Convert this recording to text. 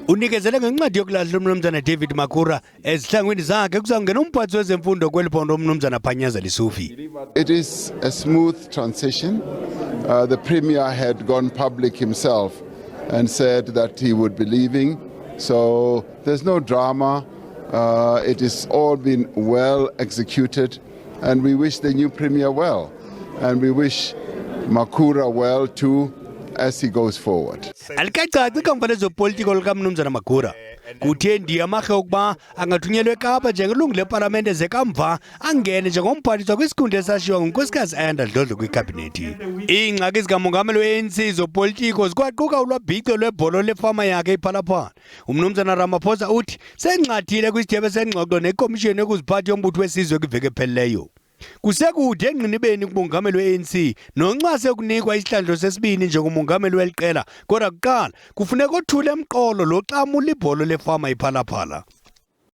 Unikezele ngencwadi yokulahla umnumzana David Makhura ezihlangwini zakhe kuzawungena umphathi wezemfundo kweli phondo umnumzana Phanyaza Lesufi. It is a smooth transition. The premier had gone public himself and said that he would be leaving. So there's no drama. It has all been well executed, and we wish the new premier well. And we wish Makhura well too as he goes forward. Alikacaci ikamva lezopolitiko likamnumzana Makhura. Kuthe ndiye amarhe okuba angathunyelwa eKapa njengelungu lepalamente ze kamva angene njengomphathiswa kwisikhundla esashiywa ngunkosikazi Ayanda Dlodlo kwikhabhinethi. Iingxaki zikamongameli we-ANC zopolitiko zikwaquka ulwabhico lwebholo lefama yakhe iPhalaphala. Umnumzana Ramaphosa uthi sengxathile kwisithebe sengxoxo nekomishoni yokuziphatha yombutho wesizwe kwiveki ephelileyo. Kusekude engqinibeni kumongameli we-ANC noncwase ukunikwa isihlandlo sesibini njengomongameli weli qela, kodwa kuqala kufuneka othule emqolo lo xa mulibholo lefama iPhalaphala.